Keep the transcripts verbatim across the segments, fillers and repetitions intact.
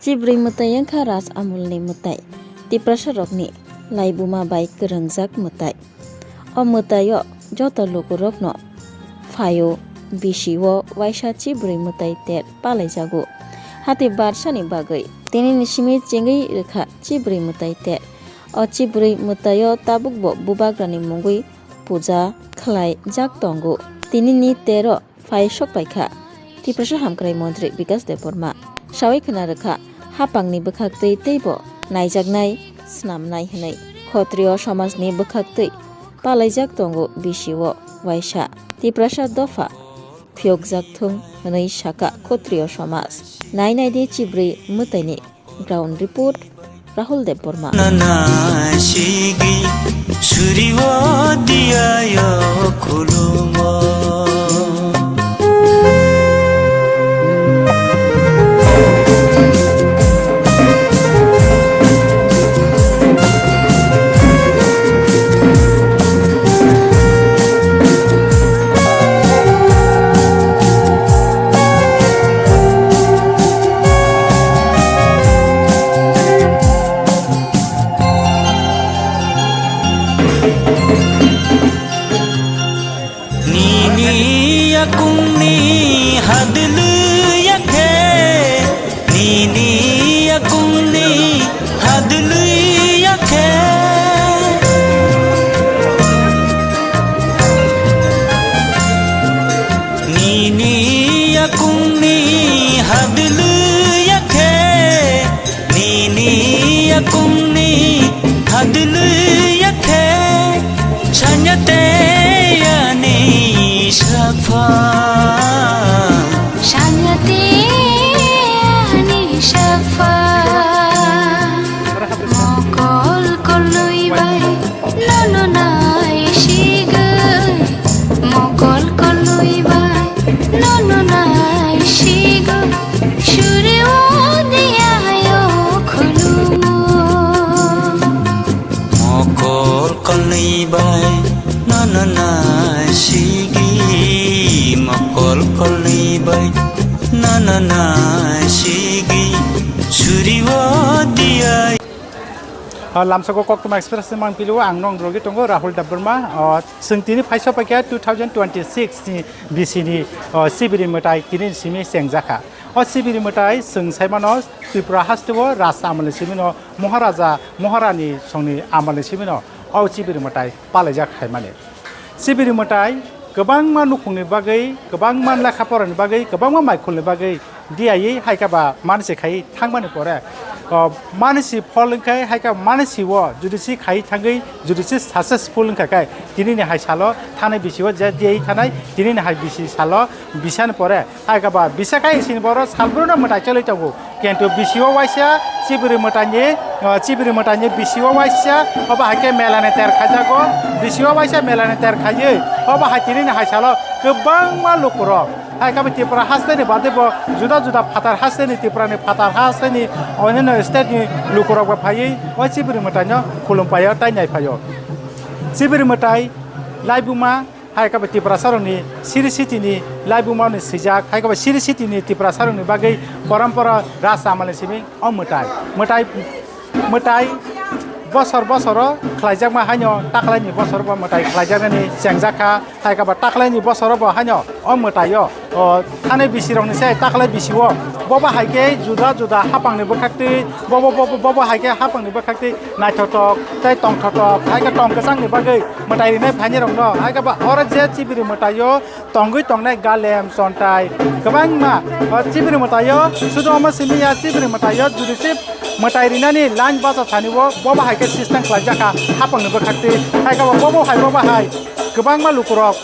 Chibrwi mwtai wngkha Raj Amolni mwtai, Tiprasarokni laibuma bai kwrwngjak mwtai. O mwtaio joto lukurokno phaio bisio waisa chibrwi mwtai ter palaijago. Hati barsani bagwi tinini simi chengwi rwkha chibrwi mwtai ter. O chibrwi mwtaio tabukbo bubagrani mungwi puja khlaijak tongo. Tinini tero phai sok paikha Tiprasa Hamkrai Montri Bikas Debbarma. Sawi khna rwkha, hapangni bwkhaktwi teibo naijaknai, snamnai hwnwi. Khotriyo somajni bwkhaktwi palaijak tongo bisio waisa. Tiprasa dopha phiyokjak thung hwnwi sakha khotriyo somaj. Nai nai di chibrwi mwtaini Ground report, Rahul Debbarma. Nana sigi suriwo diyayo khulumo. Nini yakungni hadlwi yakhe, nini yakungni hadlwi yakhe. Nini yakungni hadlwi yakhe, nini yakungni hadlwi yakhe, sanyate ani sapha. Sanyate ani sapha. Mokol kolwi bai. Nono nai sigwi, mokol kolwi bai. Nono nai sigwi, suri o diya yo khulumo. Mokol kolwi bai, nono nai sigwi, mokol kolwi bai, nono nai sigwi, suri o diya. O, lamsoko Koktwma Express ni mangpili o ang nong rogwi tongo Rahul Debbarma. O, chwng tini phaisa paikha two thousand twenty-six ni bisi ni, o, chibiri mwtai tini simi chengjakha. O chibiri mwtai chwng saimano Tripura haste o Raj amal ni simi no Maharaja Maharani songni amal ni simi no o chibiri mwtai palaijak haimani. Chibiri mwtai kwbangma nukhungni bagwi, kwbangma lekha porani bagwi, kwbangma maikhulni bagwi diyawi hai khe ba mansi khai thangmani pore, o, mansi phol wngkhai hai khe mansi o jodi se khai thangwi jodi se successful wngkha khe tinini hai salo thanai bisi o je diyawi thanai tinini hai bisi salo bisani pore Hai khe ba bisa khai sini boro salbruno mwtai cholwi tongo. Kintu bisi o waisa chibiri mwtaini, o, chibiri mwtaini bisi o waisa obo hai khe melani ter khaijago. Bisi o waisa melani ter khaiwi obo hai tinini hai salo kwbangma lukurok. Hai khe bo Tripura hasteni bade bo juda juda phatar hasteni Tripurani phatar hasteni oneno state ni lukurok bo phaiwi o chibiri mwtaino khulum paio tei nai phaio. Chibiri mwtai laibuma Hai khe bo Tiprasarokni siri sitini laibumani swijak, hai khe bo siri sitini Tiprasarokni bagwi porompora Raj Amalni simi o mwtai. Mwtai, mwtai bosor bosoro khlaijakma haino taklaini bosor bo mwtai khlaijaknani chengjakha, hai khe bo taklaini bosoro bo haino o mwtaio. O, thani bisirokni se taklai bisio. Bobo hai khe juda juda hapangni bwkhaktwi, bobo, bobo, bobo hai khe hapangni bwkhaktwi naithotok tei tongthotok, hai khe tong kwchangni bagwi mwtai rinai phainirokno. Hai khe ba oro je chibiri mwtaio tongwi tongnai galem, chontai kwbangma. O, chibiri mwtaio sudo omo simi ya, chibiri mwtaio judisi mwtai rinani line bacha thani o, bobo hai khe system khlaijakha hapangni bwkhaktwi. Hai khe ba bobo hai, bobo hai kwbangma lukurok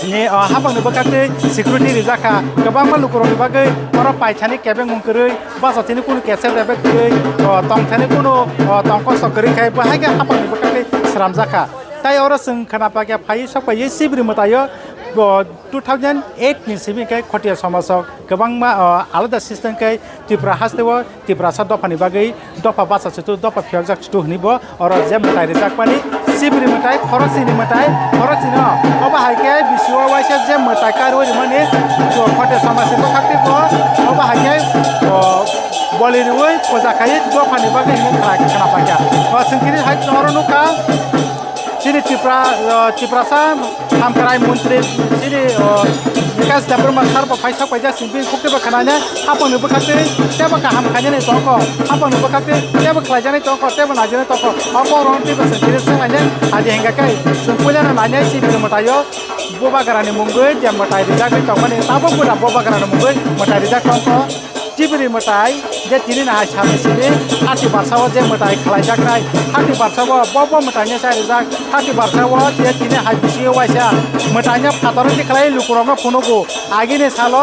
ni, o, hapangni bwkhaktwi security rijak kha. Kwbangma lukurokni bagwi oro paithani kebengmung kwrwi, bachathini kunu kesep rebek kwrwi, o, tongthani kunu, o, tong kosto kwrwi khe bo hai khe hapangni bwkhaktwi sramjak kha. Tai oro chwng khna pakya phaiwi sok phaiwi chibiri mwtaio Bo two thousand eight ni simi khe Khotiya somajok kwbangma, o, alada system khe Tripura hasteo Tiprasa dophani bagwi dopha bacha chutu, dopha phiyokjak chutu hwnwi bo oro je mwtai rijakmani, chibiri mwtai, khoroksini mwtai, khoroksino obo hai khe bisio waisa je mwtai karwi rimani, o, Khotiya somajni bwkhak tei bo obo hai khe, o, boli riwi puja khaiwi dophani bagwi hwnwi khna, khna paikha. O, chwng tini hai oro nukha. Chini Tripura, o, Tiprasa hamkrai montri chini, o, Bikash Debbarma sir bo phai sak paijak, chwng bini khuktwi bo khwnanai, hapangni bwkhak twi teibo kaham khainani tongkho, hapangni bwkhak twi teibo khlaijaknai tongkho, teibo naijaknai tongkho, o borok teibo chwng tini swnglainai. Adi hingkha khe chwng puilano nainai chibiri mwtaio bubagrani mungwi je mwtai rijakwi tongmani, tabuk buda bubagrani mungwi mwtai rijak tongkho. Chibiri mwtai je tini nahai sal ni simi thirty barsa o je mwtai khlaijaknai, thirty barsa o bo bo mwtai no charijak, thirty barsa o je tini hai bisingo waisa mwtai no phataro tikhlai lukurok no phunugo. Agini salo,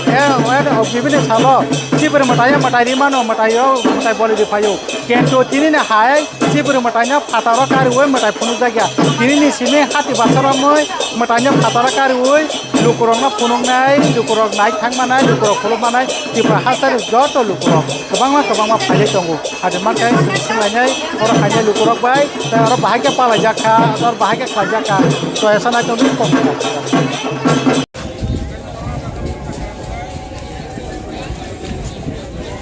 eh, eh, bibini salo chibiri mwtai o mwtai rimano, mwtai o mwtai boli riphaio. Kintu tini nahai chibiri mwtai no phataro kariwi mwtai phunukjakya. Tini ni simi thirty barsa romwi mwtai no phataro kariwi lukurok no phunuknai, lukurok nai thangmanai, lukurok khulukmanai, Tripura hasteni joto lukurok kwbangma kwbangma phailai tongo. Adi mankhai chwng swnglainai, oro khainai lukurok bai, tei oro bahai khe palaijak kha, oro bahai khe khlaijak kha, to esa nai tongwi kok.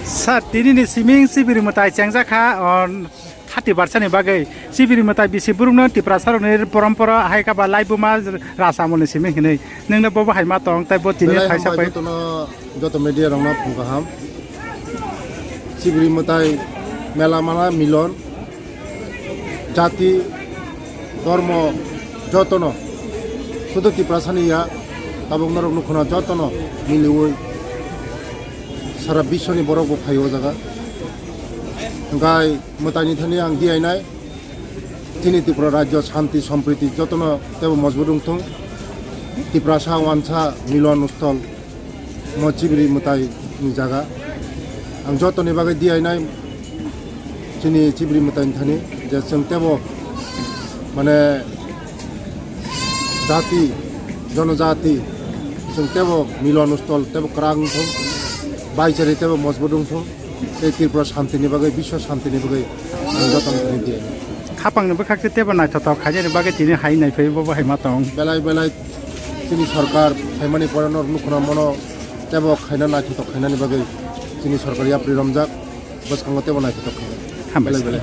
Sir, tini ni siming chibiri mwtai chengjak kha, on thirty barsa ni bagwi. Chibiri mwtai bisi burung no Tiprasa rok ni porompora hai kha ba laibuma rasa amol ni simi hinwi. Nwng no bo bo hai ma tong, tei bo tini belai thaisa hambai pai. Jotono, joto media rok no phung kaham. Chibiri mwtai mela mala milon, jati, dhormo, jotono, sudu Tiprasa ni ya, tabuk norok nukho na jotono miliwi sara biswni borok bo phai o jaga. Hwnkhe mwtai ni thani ang diyainai. Chini Tripura rajyo shanti sompriti jotono tebo mojbut wngthung. Tiprasa wansa milon ustol mo chibiri mwtai ni jaga. Ang jotoni bagwi diyainai chini chibiri mwtai ni thani je chwng tebo mane jati, jonojati, chwng tebo milon ustol tebo kwrak wngthung, baichari tebo mojbut wngthung. Tei Tripura shanti ni bagwi, biswa shanti ni bagwi ang jotono khe diya. Hapang ni bwkhak tei tebo naithothok khainani bagwi tini hai naiphai bo bo hai ma tong. Belai belai chini sorkar phaimani pore no nukho na mono tebo khaina naithothok khainani bagwi chini sorkar yapri romjak, bwskango tebo naithothok khainai. Hambai. Belai belai.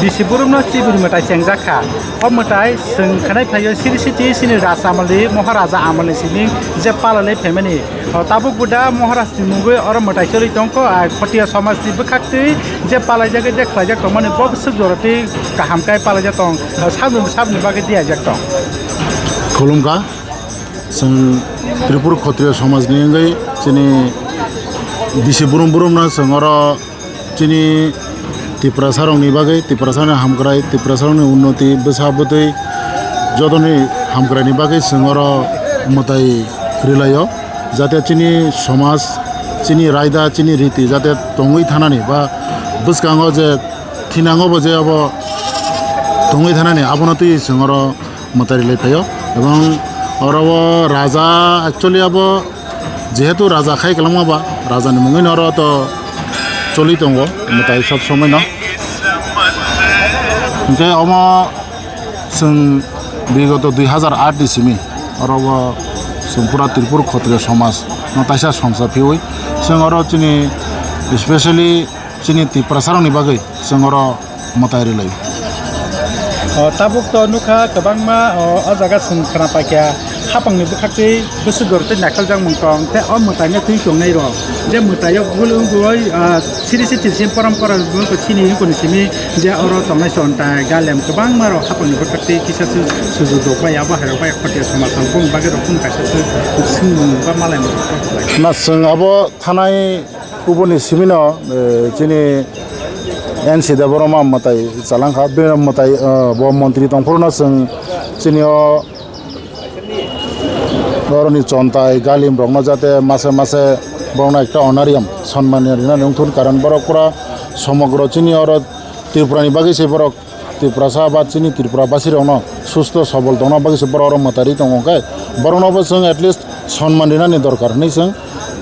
Bisi burumno chibiri mwtai chengjak kha. O mwtai chwng khanai phaio siri siti sini Raj Amalni, Moharaja Amalni simi je palalai phaimani. O tabuk buda Moharajni mungwi oro mwtai choli tongkho, a Khotiya somajni bwkhaktwi je palaijak, je khlaijak tongmani bo bwswk jorotwi kaham khe palaijak tong. O sabni, sabni bagwi diyaijak tong. Khulumkha. Chwng Tripura Khotriya somajni wngwi chini bisi burum burumno chwng oro chini Tiprasarokni bagwi, Tiprasarokni hamkrai, Tiprasarokni unnoti, bwsa bwtwi jotoni hamkraini bagwi chwng oro mwtai rwlaio, jate chini somaj, chini raida, chini riti jate tongwi thanani ba bwskango je thinango bo je abo tongwi thanani abono twi chwng oro mwtai rwlai phaio. Ebong oro o raja actually abo jehetu raja khai kwlangma ba rajani mungwino oro to choli tongo mwtai sob somoi no. Hinkhe omo chwng bigoto dui hazar aat ni simi oro o chwng pura Tripura Khotriya somaj no taisa songsa phiwi chwng oro chini specially chini Tiprasarokni bagwi chwng oro mwtai rwlai. O, tabuk to nukha kwbangma, o, o jaga chwng khwna paikha hapangni bwkhaktwi bwswk gor tei naikhaljak mung tong tei o mwtaino twi tongnai rok je mwtaio bul wngwi, o, siri siri sini porom porom wngkha chini wngkha simi je oro tongnai chontai galem kwbangma rok hapangni bwkhaktwi kisa se sujuk rok bai abo hai rok bai khotiya somaj tong boni bagwi rok kunu kaisa se swngmung ba malai mung. Na chwng abo thanai Kubuni simino, eh, chini N C Debbarma mwtai chalangkha, bini mwtai, eh, bo montri tongphuru no chwng chini o boroni chontai galim rokno jate mase mase borokno ekta honorarium sonmani rinani wngthun, karon borok pura somogro chini oro Tripura ni bagwi se borok Tiprasa ba chini Tripura basirokno susto sobol tongna bagwi se borok oro mwtai ri tongo, hwnkhe borokno bo chwng at least sonman rinani dorkar hinwi chwng,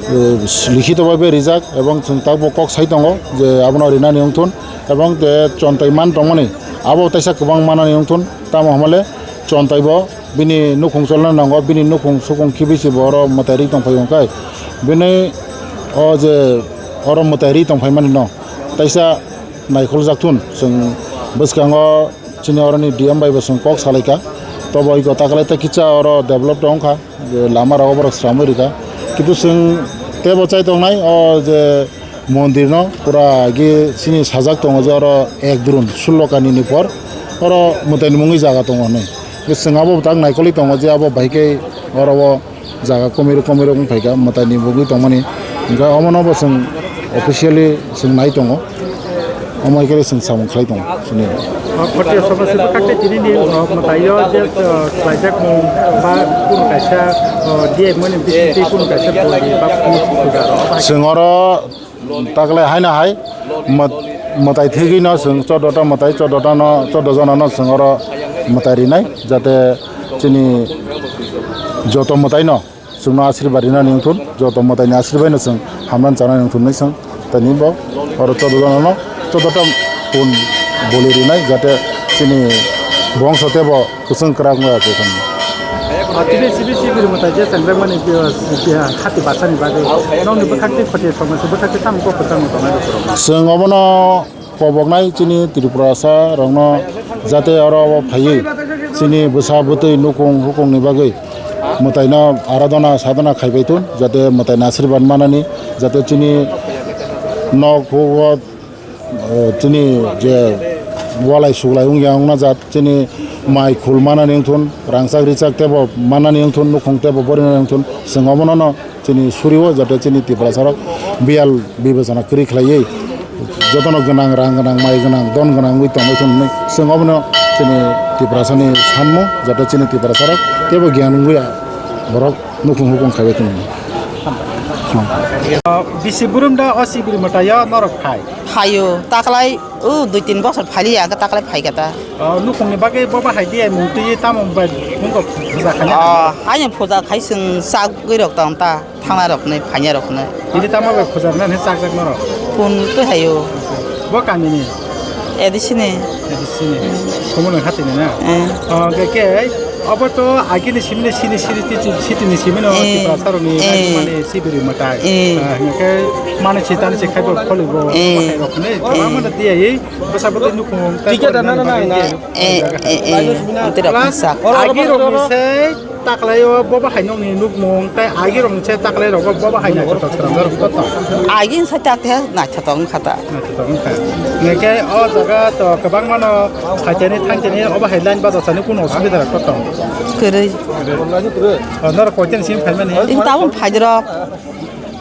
eh, likhito bai bai rijak, ebong chwng tabuk kok sai tongo je abono rinani wngthun, ebong je chontai man tongmani abo teisa kwbang manani wngthun, tamo hwnmale chontai bo bini nukhung cholna nango, bini nukhung sukhung kibi se bo oro mwtai ri tongphai hwnkhe bini o je oro mwtai ri tongphai mani no teisa naikholjak thun. Chwng bwskango chini oroni D M bai bo chwng kok salaikha, tobo iko takalai tei kisa oro develop tongkha, je lama rok borok sramwi rikha, kintu chwng tebo chai tongnai o je mondir no pura agi chini sajak tongo je oro ek drun sullo kani ni por oro mwtai ni mungwi jaga tongo hinwi. Chwng abo tak naikolwi tongo je abo bai khe oro o jaga komiro komiro wng phaikha mwtai ni bugwi tongmani, hwnkhe omono bo chwng officially chwng nai tongo, omo hai khe chwng samung khlai tongo chini. Khoti soba se bwkhak tei tini ni, uh, mwtai o je, uh, khlaijak mung ba kunu kaisa, uh, D M ni bisingtwi kunu kaisa bwrwi ba kunu sugar rok. Chwng oro taklai haino hai mwt-, mwtai thwigwi no chwng chordo ta mwtai, chordo ta no, chordo jona no chwng oro mwtai rinai, jate chini joto mwtai no chwngno asirba rinani wngthun, joto mwtai ni asirbai no chwng hamnani chanani wngthun hinwi chwng tini bo oro chordo jona no chordo ta pun boli rinai, jate chini bongso tebo kwchwng kwrak wngya kwthwng. O, tini C B C bwrwi mwtai je chengjakmani, uh, uh, khati basani bagwi nokni bwkhak tei khoti somasi bwkhak tei tamo kok kwchangma tongnai rw borok. Chwng obono koboknai chini Tripurasa rokno jate oro o phaiwi chini bwsa bwtwi nukhung hukhungni bagwi mwtaino aradhana sadhana khaibai thun, jate mwtaini asirban manani, jate chini nok hugo, eh, chini je walai suglai wngya wngna jat, chini mai khul manani wngthun, rangchak richak tebo manani wngthun, nukhung tebo borinani wngthun, chwng obono no chini suriwo, jate chini Tiprasarok biyal bibechona kwrwi khlaiwi jotono gwnang, rang gwnang, mai gwnang, don gwnang wngwi tongbaithun hinwi chwng obono chini Tiprasani sanmung, jate chini Tiprasarok teibo giyan wngwi borok nukhung hukhung khaibai tongmani. Bisi burum da o sibiri mwtaio norok phai? Phaio, taklai, o dui tin bosor phailiya, taklai phaikha ta. O, nukhungni bagwi bo bahai di, ai mung twi tamo bai phungo puja khaina? O, haino puja khai chwng chagwi rok tong ta, thangna rok nai, phaina rok nai. Tini tamo bai puja rwna hwnwi chakjak norok? Pun twi haio. Bo kamini? A D C ni. A D C ni. Khumulwng hatini na? Eh. O, ke, ke, obo to agini simini sini, sini, sini, sitini simino, eh, Tiprasarokni, eh, mani sibiri mwtai. Eh. Ah, hingke mani sitani se khaibo kholibo, eh, bahai rok nai, eh, tama mano diya, eh, bwsa bwtwi nukhung, tei ticket porina na, na, bagwi na, na. Eh, eh, eh, ante rok plus, sak. Agi rok ni se taklai o bo bahai nokni nukmung, tei agi rok ni se taklai rogo bo bahai naithotok swnamjak rok to tong. Agi ni sai tak the naithotok wngkha ta. Naithotok wngkha. Hingke o jaga to kwbangma no phaiteni thangteni o bahai line bajasani kuno osubida rok to tong. Kwrwi. O norok koiteni simi phaimani? Ing tabuk phaijrok.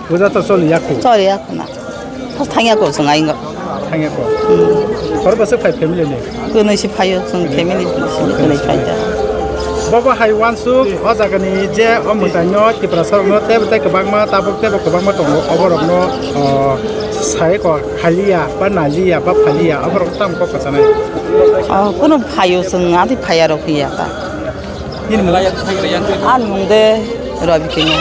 Puja to choli yakho. Choli yakho na. Thangya ko chwng aingo. Thangya ko. Hmm. Khoroksa phai family ni? Kwnwi se phaio chwng family ni, kwnwi phai ta. Bobo hai wansuk o jaga ni je o mwtai no Tiprasa rok no tei tei kwbangma tabuk tei bo kwbangma tongo, obo rok no, o, sai ko khaliya ba naliya ba phaliya obo rok tam kok kwchanai. O, kuno phaio chwng adi phaiya rok ya ta. Nini mung? Ani mung de Rabi Kino.